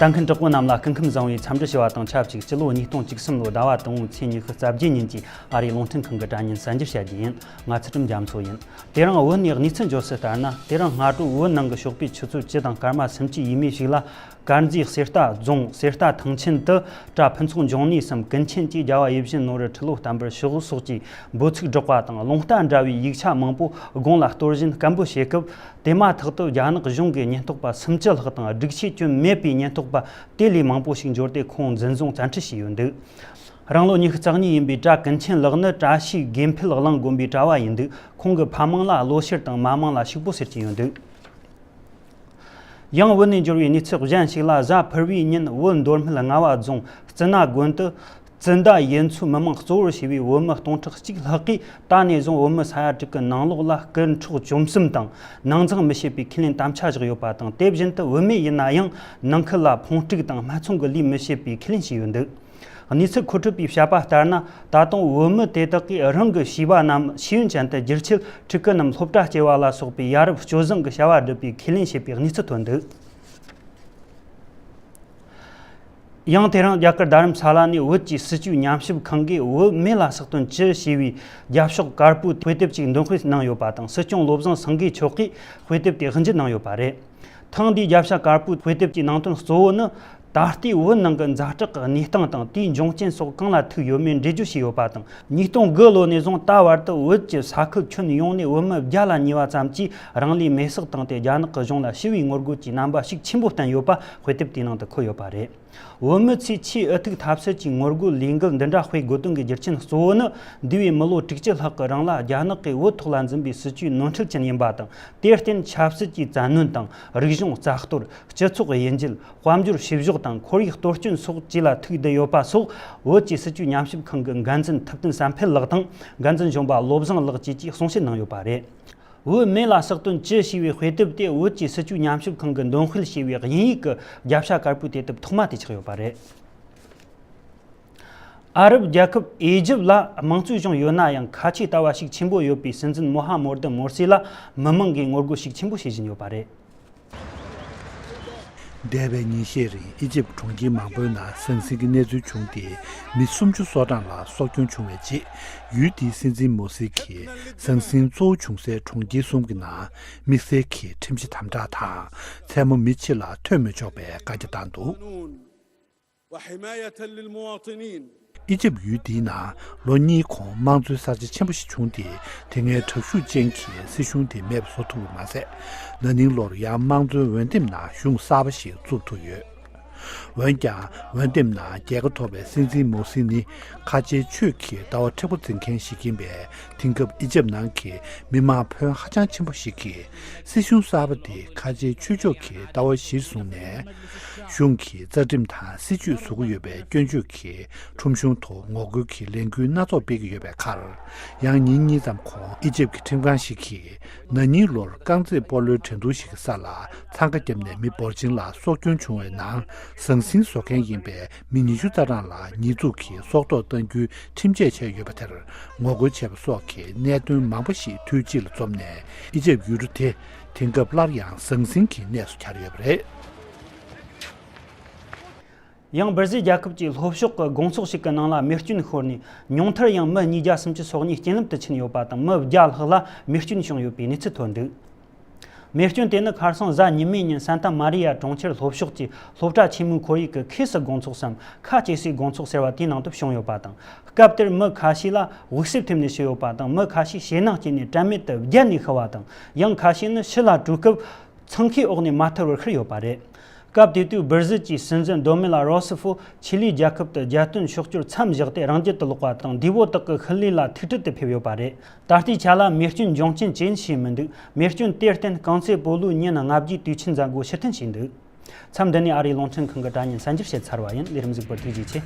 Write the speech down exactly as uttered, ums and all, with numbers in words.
ལྟ་མཁན་གྲོགས་པོ་རྣམས་ལ་སྐུ་ཁམས་བཟང་བའི་འཚམས་འདྲི་ཞུ་བ་དང་ཆབས་ཅིག་སྤྱི་ལོ་ཉིས་སྟོང་བཅུ་གསུམ་ལོའི་ཟླ་བ་དང་པོའི་ཚེས་ཉི་ཤུ་རྩ་བརྒྱད་ཉིན་གྱི་ཨ་རིའི་རླུང་འཕྲིན་ཁང་གི་དྲ་བརྙན་གསར་འགྱུར་བཤད་རྒྱུ་ཡིན། ང་ཚུལ་ཁྲིམས་རྒྱ་མཚོ་ཡིན། དེ་རིང་བོད་ནས་གནས་ཚུལ་འབྱོར་སྲིད་ལྟར་ན། དེ་རིང་སྔ་དྲོ་བོད་ནང་གི་ཞོགས་པའི་ཆུ་ཚོད་བཅུ་དང་སྐར་མ་སུམ་ཅུ་ཡས་མས་ཤིག་ལ། དཀར་མཛེས་གསེར་རྟ་རྫོང་གསེར་རྟ་ཐང་ཆེན་དུ་གྲྭ་ཕུན་ཚོགས་འབྱུང་གནས་སམ་ཀུན་མཁྱེན་གྱི་རྒྱལ་བ་ཡིད་བཞིན་ནོར་བུ་ཁྲི་ལོ་བརྟན་པར་ཤོག་སོགས་ཀྱི་འབོད་ཚིག་སྒྲོག་པ་དང་། རླུང་རྟ་འདྲ་བའི་ཡིག་ཆ་མང་པོ་དགུང་ལ་གཏོར་བཞིན་སྐད་འབོད་བྱེད་སྐབས། དེ་མ་ཐག་ཏུ་རྒྱ་ནག་གཞུང་གི་ཉེན་རྟོག་པ་སུམ་ཅུ་ལྷག་དང་། སྒྲིག་ཆས་སྐྱོན་མེད་པའི་ཉེན་རྟོག་པ་དེ་ལས་མང་པོ་ཞིག་འབྱོར་ཏེ་ཁོང་འཛིན་བཟུང་བཙན་ཁྲིད་བྱས་ཡོད་འདུག། རང་ལོ་ཉི་ཤུ་རྩ་གཉིས་ཡིན་པའི་གྲྭ་ཀུན་མཁྱེན་ལགས་ནི་བཀྲ་ཤིས་དགེ་འཕེལ་གླིང་དགོན་པའི་གྲྭ་བ་ཡིན་འདུག། ཁོང་གི་ཕ་མིང་ལ་བློ་ཤེར་དང་། མ་མིང་ལ་ཕྱུག་པོ་ཟེར་གྱི་ཡོད་འདུག། ཡང་བོད་ནས་འབྱོར་བའི་གནས་ཚུལ་གཞན་ཞིག་ལ། གཟའ་ཕུར་བུའི་ཉིན་བོད་མདོ་སྨད་རྔ་བ་རྫོང་རྩི་ན་དགོན་དུ། ཙི་ན་ཡུལ་ཚོའི་མི་མང་གཙོ་བོར་བྱས་པའི་བོད་མི་སྟོང་ཕྲག་གཅིག་ལྷག་གིས་ད་ནས་བཟུང་བོད་མི་ས་ཡ་དྲུག་གི་ནང་ལོགས་ལ་རྐུ་འཕྲོག་བཅོམ་གསུམ་དང་ནང་འཛིང་མི་བྱེད་པའི་ཁས་ལེན་དམ་བཅའ་བཞག་ཡོད་པ་དང་། དེ་བཞིན་དུ་བུད་མེད་ཡིན་ན་ཡང་ནང་ཁུལ་ལ་ཕུང་དཀྲུག་དང་སྨད་འཚོང་གི་ལས་མི་བྱེད་པའི་ཁས་ལེན་བྱས་ཡོད་འདུག། གནས་ཚུལ་མཁོ་སྤྲོད་པས་བཤད་པ་ལྟར་ན། ད་དུང་བོད་མི་དེ་དག་གིས་རང་གི་བྱིས་པ་རྣམས་ཤེས་ཡོན་ཅན་དུ་བསྒྱུར་ཆེད་ཕྲུ་གུ་རྣམས་སློབ་གྲྭ་སྐྱེལ་བ་ལ་སོགས་པའི་ཡ་རབས་སྤྱོད་བཟང་གི་བྱ་བ་སྒྲུབ་པའི་ཁས་ལེན་བྱས་པའི་གནས་ཚུལ་ཐོན་འདུག། ཡང་དེ་རིང་རྒྱ་གར་རྡ་རམ་ས་ལ་ནས་བོད་ཀྱི་སྲིད་བྱུས་ཉམས་ཞིབ་ཁང་གིས་བོད་མེ་ལ་ཟགས་ཐོན་བཅུ་ཞེས་པའི་རྒྱབ་ཤོག་དཀར་པོའི་དཔེ་དེབ་ཅིག་འདོན་སྤེལ་གནང་ཡོད་པ་དང་། སྲིད་སྐྱོང་བློ་བཟང་སེང་གེ་མཆོག་གིས་དཔེ་དེབ་དེ་དབུ་འབྱེད་གནང་ཡོད་པ་རེད། ཐེངས་འདིའི་རྒྱབ་ཤོག་དཀར་པོའི་དཔེ་དེབ་ཀྱི་ནང་དོན་གཙོ་བོ་ནི། ད་ལྟའི་བོད་ནང་གི་ཛ་དྲག་གི་གནས་སྟངས་དང་། དེའི་འབྱུང་རྐྱེན་སོགས་གང་ལ་ཐུག་ཡོད་མེད་འགྲེལ་བརྗོད་བྱས་ཡོད་པ་དང་། ཉིས་སྟོང་དགུ་ལོ་ནས་བཟུང་ད་བར་དུ་བོད་ཀྱི་ས་ཁུལ་ཁྱོན་ཡོངས་ནས་བོད་མི་བརྒྱ་ལ་ཉེ་བ་ཙམ་གྱིས་རང་ལུས་མེར་སྲེག་བཏང་སྟེ། རྒྱ་ནག་གི་གཞུང་ལ་ཞི་བའི་ངོ་རྒོལ་གྱི་རྣམ་པ་ཤུགས་ཆེན་པོ་བསྟན་ཡོད་པ་དཔེ་དེབ་དེའི་ནང་དུ་འཁོད་ཡོད་པ་རེད། བོད་མི་ཚོས་ཆེས་ཨུ་ཐུག་ཐབས་ཟད་ཀྱིས་ངོ་རྒོལ་ལས་འགུལ་འདི་འདྲ་སྤེལ་དགོས་དོན་གྱི་རྒྱུ་རྐྱེན་གཙོ་བོ་ནི། འདས་པའི་མི་ལོ་དྲུག་ཅུ་ལྷག་གི་རིང་ལ་རྒྱ་ནག་གིས་བོད་ཐོག་ལ་འཛིན་པའི་སྲིད་བྱུས་ནོར་འཁྲུལ་ཅན་ཡིན་པ་དང་། དེར་བརྟེན་ཆབ་སྲིད་ཀྱི་བཙན་གནོན་དང་། རིག་གཞུང་རྩ་གཏོར། སྤྱི་ཚོགས་དབྱེ་འབྱེད། དཔལ་འབྱོར་བཤུ་གཞོག་དང་། ཁོར་ཡུག་གཏོར་སྐྱོན་སོགས་བཅས་ལ་ཐུག་བསྡད་ཡོད་པ་སོགས། བོད་ཀྱི་སྲིད་བྱུས་ཉམས་ཞིབ་ཁང་གི་འགན་འཛིན་ཐུབ་བསྟན་བསམ་འཕེལ་ལགས་དང་། འགན་འཛིན་གཞོན་པ་བློ་བཟང་ལགས་བཅས་ཀྱིས་གསུང་བཤད་གནང་ཡོད་པ་རེད། བོད་མེ་ལ་ཟགས་ཐོན་བཅུ་ཞེས་པའི་དཔེ་དེབ་དེ་བོད་ཀྱི་སྲིད་བྱུས་ཉམས་ཞིབ་ཁང་གིས་འདོན་སྤེལ་བྱས་པའི་དབྱིན་ཡིག་གི་རྒྱབ་ཤོག་དཀར་པོའི་དེབ་ཐེངས་ཐོག་མ་དེ་ཆགས་ཡོད་པ་རེད། ཨ་རབ་རྒྱལ་ཁབ་ཨི་ཇིབ་ལ་དམངས་གཙོའི་གཞུང་ཡོད་ན་ཡང་། ཁ་ཆེའི་ལྟ་བ་ཤུགས་ཆེན་པོ་ཡོད་པའི་སྲིད་འཛིན་མོ་ཧ་མོར་དི་མོར་སི་ལ་མི་མང་གིས་ངོ་རྒོལ་ཤུགས་ཆེན་པོ་བྱེད་བཞིན་ཡོད་པ་རེད། འདས་པའི་ཉིན་ཤས་རིང་ཨི་ཇིབ་གྲོང་ཁྱེར་མང་པོའི་ནང་ཟང་ཟིང་གི་གནས་ཚུལ་བྱུང་སྟེ། མི་སུམ་ཅུ་སོ་གྲངས་ལ་སྲོག་སྐྱོན་བྱུང་བའི་རྗེས། ཡུལ་དེའི་སྲིད་འཛིན་མོ་སི་གིས་ཟང་ཟིང་གཙོ་བོ་བྱུང་སའི་གྲོང་ཁྱེར་གསུམ་གྱི་ནང་དམིགས་བསལ་གྱི་ཁྲིམས་གཞི་དམ་དྲག་དང་། མཚན་མོ་མི་ཕྱི་ལ་ཐོན་མི་ཆོག་པའི་བཀའ་རྒྱ་བཏང་འདུག། ཨི་ཇིབ་ཡུལ་འདིའི་ནང་ལོ་གཉིས་གོང་དམངས་གཙོའི་གསར་བརྗེ་ཆེན་པོ་ཞིག་བྱུང་སྟེ། དེ་སྔའི་དྲག་ཤུགས་ཅན་གྱི་སྲིད་གཞུང་དེ་མེད་པ་བཟོ་ཐུབ་པ་མ་ཟད། ན་ནིང་ལོར་ཡང་དམངས་གཙོའི་འོས་འདེམས་ནང་གཞུང་གསར་པ་ཞིག་བཙུགས་ཐུབ་ཡོད། འོན་ཀྱང་། འོས་འདེམས་ནང་རྒྱལ་ཁ་ཐོབ་པའི་སྲིད་འཛིན་མོ་སི་ནི། ཁ་ཆེའི་ཆོས་ཀྱི་ལྟ་བ་མཁྲེགས་པོ་འཛིན་མཁན་ཞིག་ཡིན་པས། དེང་སྐབས་ཨི་ཇིབ་ནང་གི་མི་མང་ཕོན་ཧ་ཅང་ཆེན་པོ་ཞིག་གིས། སྲིད་གཞུང་གསར་པ་དེ་ཁ་ཆེའི་ཆོས་ཕྱོགས་ཀྱི་ལྟ་བ་གཞིར་བཟུང་ནས། གཞུང་གི་རྩ་ཁྲིམས་དང་སྲིད་ཇུས་བཟོ་གི་ཡོད་པའི་སྐྱོན་བརྗོད་ཀྱིས། ཁྲོམ་གཞུང་ཐོག་ངོ་རྒོལ་གྱི་ལས་འགུལ་སྣ་ཚོགས་སྤེལ་གྱི་ཡོད་པའི་ཁར། ཡང་ཉིན་གཉིས་ཙམ་གོང་། ཨི་ཇིབ་ཀྱི་ཁྲིམས་ཁང་ཞིག་གིས། ན་ནིང་ལོར་རྐང་རྩེད་སྤོ་ལོའི་འགྲན་བསྡུར་ཞིག་གི་ས་ལ་འཚང་ཁ་བརྒྱབ་ནས་མི་འབོར་ཆེན་ལ་སྲོག་སྐྱོན་བྱུང་བའི་ནང་། ཟང་ཟིང་བཟོ་མཁན་ཡིན་པའི་མི་ཉི་ཤུ་རྩ་གྲངས་ལ་ཉེས་འཛུགས་ཀྱིས་སྲོག་ཐོག་གཏང་རྒྱུའི་ཁྲིམས་ཆད་བཅད་ཡོད་པ་དེར་ངོ་རྒོལ་བྱས་པ་སོགས་ཀྱི་གནད་དོན་མང་པོ་ཞིག་དུས་གཅིག་ལ་འཛོམས་ནས། ཨི་ཇིབ་ཡུལ་གྲུ་དེ་དེང་སྐབས་སླར་ཡང་ཟང་ཟིང་གི་གནས་སུ་གྱར་ཡོད་པ་རེད། ཡང་། སྦར་ཟིལ་རྒྱལ་ཁབ་ཀྱི་ལྷོ་ཕྱོགས་ཀྱི་དགོན་ཚོགས་ཤིག་གི་ནང་ལ་མེ་སྐྱོན་ཤོར་ནས། ཉུང་མཐར་ཡང་མི་ཉིས་བརྒྱ་སུམ་ཅུ་སོ་གཉིས་རྐྱེན་ལམ་དུ་ཕྱིན་ཡོད་པ་དང་། མི་བརྒྱ་ལྷག་ལ་མེ་སྐྱོན་བྱུང་ཡོད་པའི་གནས་ཚུལ་ཐོན་འདུག། མེ་སྐྱོན་དེ་ནི་ཁ་སང་གཟའ་ཉི་མའི་ཉིན་སན་ཏཱ་མ་རི་ཡ་གྲོང་ཁྱེར་ལྷོ་ཕྱོགས་ཀྱི་སློབ་གྲྭ་ཆེན་མོའི་ཁོར་ཡུག་གི་ཁེ་སི་དགོན་ཚོགས་སམ། ཁ་ཅེ་སི་དགོན་ཚོགས་ཟེར་བ་དེའི་ནང་དུ་བྱུང་ཡོད་པ་དང་། སྐབས་དེར་མི་ཁ་ཤས་ལ་དབུགས་སེམས་ཐེབས་ནས་ཤི་ཡོད་པ་དང་། མི་ཁ་ཤས་ཞེད་སྣང་སྐྱེས་ནས་དྲན་མེད་དུ་བརྒྱལ་ནས་ཤི་བ་དང་། ཡང་ཁ་ཤས་ནི་ཕྱི་ལ་བྲོས་སྐབས། འཚང་ཁའི་འོག་ནས་མ་ཐར་བར་ཤི་ཡོད་པ་རེད། སྐབས་དེ་དུས་སྦར་ཟིལ་གྱི་སྲིད་འཛིན་རྡོ་མེ་ལ་རོ་སི་ཧྥོ་ཆི་ལི་རྒྱལ་ཁབ་ཏུ་རྒྱལ་སྟོན་ཕྱོགས་བསྐྱོད་མཚམས་བཞག་སྟེ་རང་རྒྱལ་དུ་ལོག་པ་དང་། འདས་པོ་དག་གི་ཤུལ་ལུས་ལ་ཐུག་འཕྲད་དུ་ཕེབས་ཡོད་པ་རེད། ད་ལྟའི་ཆ་ལ་མེ་སྐྱོན་འབྱུང་རྐྱེན་ཅི་ཡིན་ཤེས་མི་འདུག། མེ་སྐྱོན་དེར་བརྟེན་རྐང་རྩེད་སྤོ་ལོའི་ཉིན་ལྔ་བརྒྱའི་དུས་ཆེན་མཛད་སྒོ་ཕྱིར་འཐེན་བྱས་འདུག། མཚམས་འདི་ནས་ཨ་རིའི་རླུང་འཕྲིན་ཁང་གི་དྲ་བརྙན་གསར་འགྱུར་བཤད་ཚར་བ་ཡིན། ལས་རིམ་གཟིགས་པར་ཐུགས་རྗེ་ཆེ།